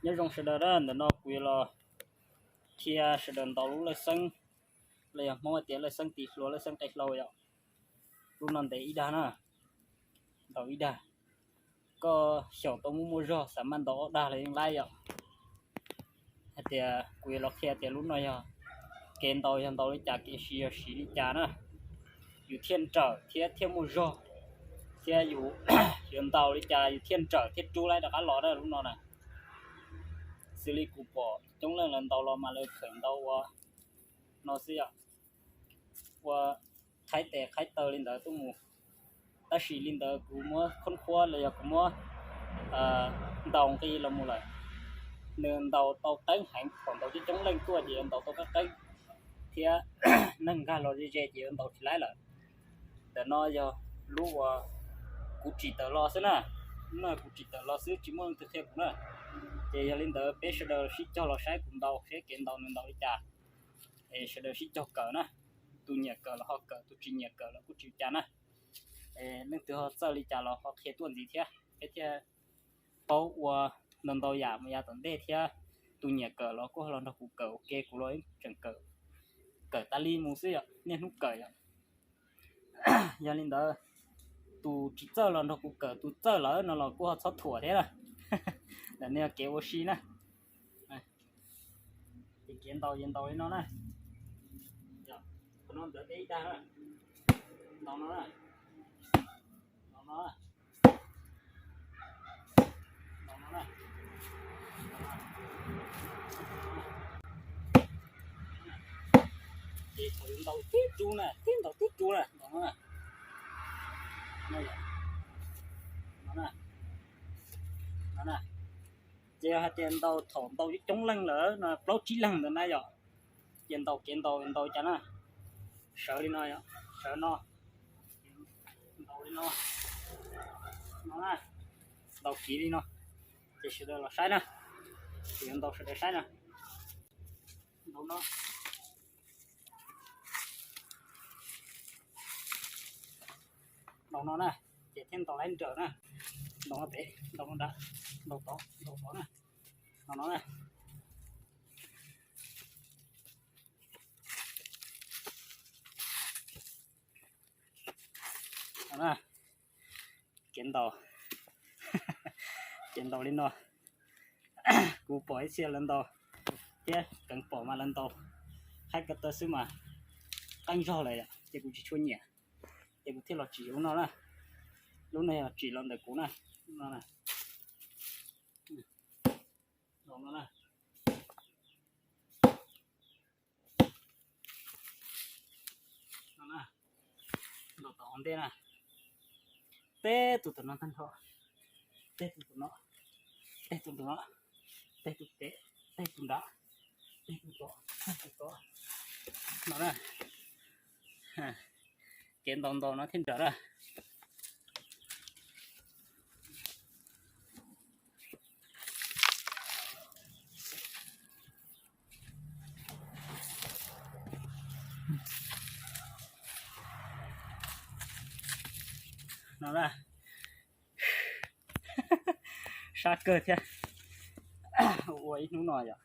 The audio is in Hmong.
Nyob zoo sawv daws na, ntawm no kuv yuav los qhia sawv daws ntaus lub lawj xeeb, los yog Hmoob hais tias lawj xeeb tis hluas, lawj xeeb qe hlau yom. Lub no ntev ib dag na, ntaus ib dag. Koj xyaum tau muaj muaj zog xav maj ntaus ob dag los yeej laib yom. Hais tias kuv yuav los qhia tias lub no yog kev ntaus yog ntaus li cas, kev siv yog siv li cas na, yus thiaj nrawm thiab thiaj muaj zog, thiab yus yuav ntaus li cas yus thiaj nrawm thiaj rub laib rov qab los na lub no na. Xws li kuv pom coob leej lawv ntaus los mas lawv khaws ntaus ua no xwb yom, ua qhaib tes qhaib taw li ntawd tuaj mus. Tab sis li ntawd kuv muab khoob khuab los yog kuv muab ntaus nqi los mus lawm, nws ntaus tau qeeb heev, thaum ntaus coob coob leej tuaj ces yuav ntaus tau qeeb qeeb thiab neeg nkag los ze ze ces yuav ntaus tsis laib lawm. Ntawm no yog lub uas kuv tsim tawm los xwb na, lub no kuv tsim tawm los xwb tsis muaj leej twg qhia kuv na. Ces yog li ntawd peb sawv daws sib cog los saib kuv ntaus seb kev ntaus nws ntaus li cas, es sawv daws sib cog kawm na. Tus nyiam kawm los ho kawm, tus tsis nyiam kawm los kuj tsis ua cas na. Leej twg ho txawj li cas los ho qhia tuaj ntxiv thiab, peb thiaj paub ua ntau ntau yam mus yav tom ntej thiab. Tus nyiam kawm los kuj ho los nrog kuv kawm ua ke, kuv los tseem kawm, kawm tas li mus xwb yom, niaj hnub kawm yom. Yog li ntawd, tus tsis txawj los nrog kuv kawm, tus txawj lawm no los kuj ho txhob thuam thiab na. Ntawm no yog kev ua si na. Ces kev ntaus ces ntaus li no na. Qhov no ntawd deb ib dag na. Ntaus no na. Ntaus no na. Ntaus no na. Ces thaum yus ntaus tib rub na, tib ntaus tib rub na, ntaus no na. No na. No na. Ces yog hais tias ntaus thaum ntaus coob leej lawm no, plaub tsib leeg ntawd na yom, ces ntaus kev ntaus ntaus cas na, sawv li no, sawv no, ntaus li no, no na, ntaus kiv li no, ces sawv daws los saib na, ces yuav ntaus sawv daws saib na. Ntaus no, ntaus no na, ces thiaj ntaus laib nrawm na. Ntaus no pem, ntaus no nrad, ntaus tod, ntaus tod na. Ntaus no na. Kev ntaus, kev ntaus li no, kuv pom ib txhia lawv ntaus thiab, keev pom mas lawv ntaus haib ko taw xwb mas qeeb zog lawm, ces kuv tsis tshua nyiam, ces kuv thiaj los tsim lub no na. Lub no yog tsim los ntawm kuv na, lub no na. Ntaus no na. Ntaus tom ntej na. Tej tus tom no tag nrho. Tej tus tom no. Tej tus tom no. Tej tus pem. Tej tus nrad. Tej tus tom. Tej tus tom. No na. Kev ntaus ntaus no thiaj nrawm na. No na, sab kawg thiab. Ua ib hnub no yom,